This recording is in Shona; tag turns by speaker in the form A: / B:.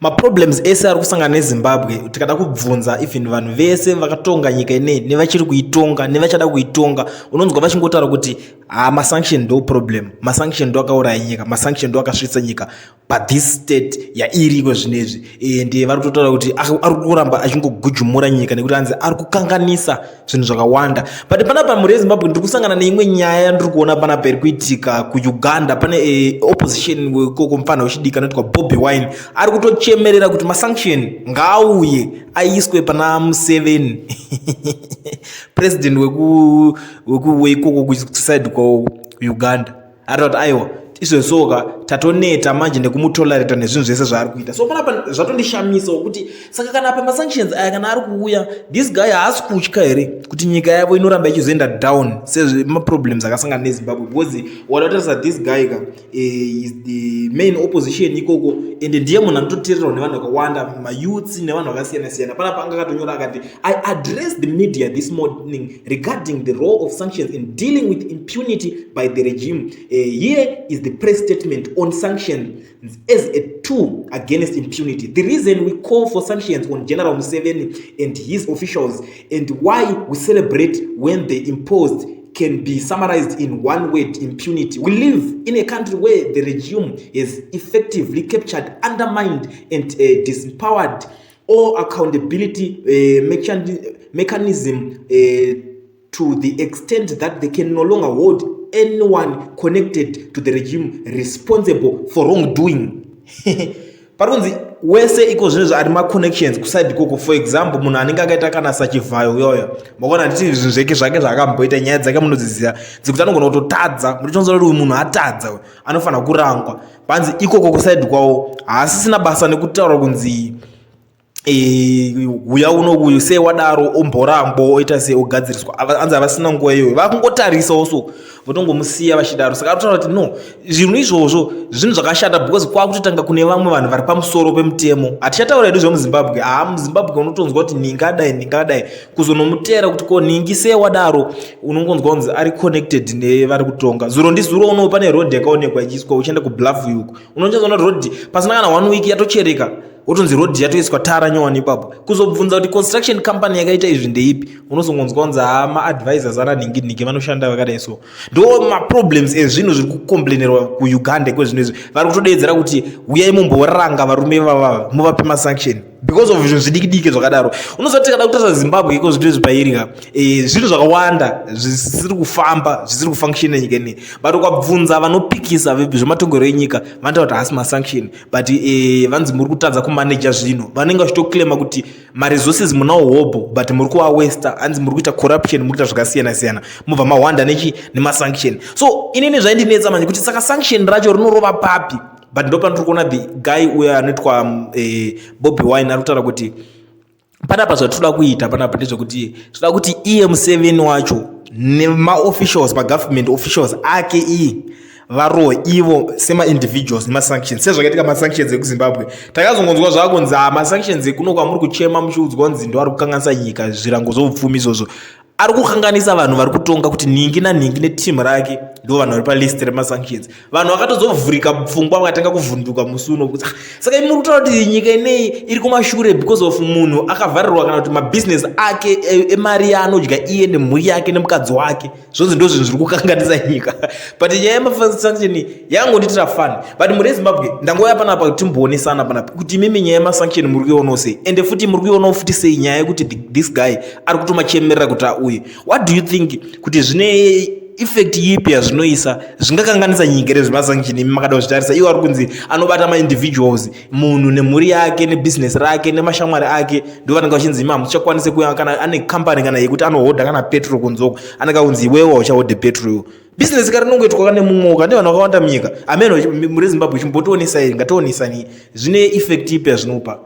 A: Maproblems ese ari kusangana neZimbabwe tikada kubvunza even vanhu vese vakatonga nyika ineyi nevachiri kuitonga nevachada kuitonga, unonzwa vachingotaura kuti haa, masanction ndo problem, masanction ndo akauraya nyika, masanction ndo akasvitsa nyika pathis state yairiko zvinezvi. Ende vari kutotaura kuti ari kuramba achingogujumura nyika nekuti hanzi ari kukanganisa zvinhu zvakawanda. But panapa, mhuri yeZimbabwe, ndiri kusangana neimwe nyaya yandiri kuona panapa iri kuitika kuUganda. Pane opposition wekoko, mufana wechidiki anoitwa Bobi Wine, ari kutochemerera kuti masanction ngaauye aiswe pana Museveni, president weikoko kuside kwaUganda. Ari kuti aiwa, izvezvoka tatoneta manje nekumutolerata nezvinhu zvese zvaari kuita. So panapa zvatondishamisawo kuti saka kana pamasanctions aya kana ari kuuya, this guy haasi kutya here kuti nyika yavo inoramba ichizoenda down sezvemaproblems akasangana neZimbabwe? Because wadatarisa this guy ka, is the main opposition ikoko, ende ndiye munhu anototeererwa nevanhu vakawanda, mayouths nevanhu vakasiyana siyana. Panapa anga akatonyora akati, "I address the media this morning regarding the role of sanctions in dealing with impunity by the regime. Here is the press statement on sanctions as a tool against impunity. The reason we call for sanctions on General Museveni and his officials and why we celebrate when they imposed can be summarized in one word: impunity. We live in a country where the regime has effectively captured, undermined and disempowered all accountability mechanism to the extent that they can no longer hold anyone connected to the regime responsible for wrongdoing." Pari kunzi wese iko zvinezvi ari maconnections kuside ikoko, for example, munhu anenge akaita kana saChivhayo uyoyo, makuona handiti zvinhu zveke zvake zvaakamboita, nyaya dzake munodziziva dzekuti anogona kutotadza, munotonzwa kuti uyu munhu atadza, anofanira kurangwa. Panzi ikoko kuside kwavo haasisina basa nekutaura kunzi uya uno sei wadaro, omborangwa, oita sei, ogadziriswa. Anzi havasina nguva iyoyo, vakungotarisawo so votongomusiya vachidaro. Saka arikutaura kuti no, zvinhu izvozvo zvinhu zvakashata because kwakutotanga kune vamwe vanhu vari pamusoro pemutemo. Hatichataura hedu zvemuZimbabwe. Haa, muZimbabwe unotonzwa kuti ningi adai, ningi adai, kuzonomutera kuti ko ningi sei wadaro, unongonzwa kunzi ari connected nevari kutonga. Zuro ndizuro uno pane road yakaonekwa ichiiswa uchienda kuBluff uko, unochazoona road pasina kana one week yatochereka, wotonzi road yatoiswa tara nyowani ipapo. Kuzobvunza kuti construction company yakaita izvi ndeipi, unozongonzwa kunzi haa, maadvisors ana nhingi nhingi vanoshanda vakadai. So ndo maproblems ezvinhu zviri kucomplainerwa kuUganda kwezvinhu izvi. Vari kutodeedzera kuti uyai mumboranga varume vavava, muvape masanction because of zvinhu zvidiki diki zvakadaro. Unoziva, tikada kutarisa Zimbabwe iko zvinhu izvi pairika, zvinhu zvakawanda zvisiri kufamba, zvisiri kufunctiona nyika inei. But ukabvunza vanopikisa zvematongero enyika, vanotaura kuti haasi masanction, but vanzi muri kutadza kumaneja zvinhu. Vanenge vachitoclaima kuti maresources munawo hobho, but muri kuawasta, hanzi muri kuita corruption, muri kuita zvakasiyana siyana, mubva mahwanda nechi nemasanction. So inini zvaindinetsa manje kuti saka sanction racho rinorova papi? But ndo pandiri kuona the guy uyo anoitwa Bobi Wine ari kutaura kuti panapa zvatinoda kuita panapa ndezvekuti toda kuti iye Museveni wacho nemaofficials, magovernment officials ake iye, varohwe ivo semaindividuals nemasanctions, sezvakaitika masanctions ekuZimbabwe. Takazongonzwa zvakunzi ha, masanctions ekuno kwamuri kuchema muchiudzwa kunzi ndo ari kukanganisa nyika, zvirango zvoupfumi izvozvo ari kukanganisa vanhu vari kutonga, kuti nhingi nanhingi netimu rake ndo vanhu vari palist remasanctions. Vanhu vakatozovhurika pfungwa, vakatanga kuvhunduka musi uno kuti, "Ah, saka imi muri kutaura kuti nyika inei iri kumashure because of munhu akavharirwa kana kuti mabhizinesi ake emari yaanodya iye nemhuri yake nemukadzi wake, zvonzi ndo zvinhu zviri kukanganisa nyika?" But nyaya yemasanction yangonditira fun. But muri yeZimbabwe, ndangouya panapa timboonesana panapa kuti imimi nyaya yemasanction muri kuionawo sei? Ende futi muri kuionawo futi sei nyaya yekuti this guy ari kutomachemerera kuti auye? What do you think kuti zvine effect yipi yazvinoisa? Zvingakanganisa nyika here zvemasanction, imi makada kuzvitarisa? Iwo ari kunzi anobata maindividuals, munhu nemhuri yake nebhizinesi rake nemashamwari ake, ndo vanenge vachinzi imi hamuchakwanisi kuya. Kana ane kambani kana yekuti anohodha kana petrol kunzoko, anenge akunzi iwewo hauchahodhe petrol iwo. Bhizinesi ka rinongoitwa kane mumwe ne vanhu vakawanda munyika. Amen. Muri Zimbabwe, chimbotoonesai, ngationesani, zvine effect ipi yazvinopa?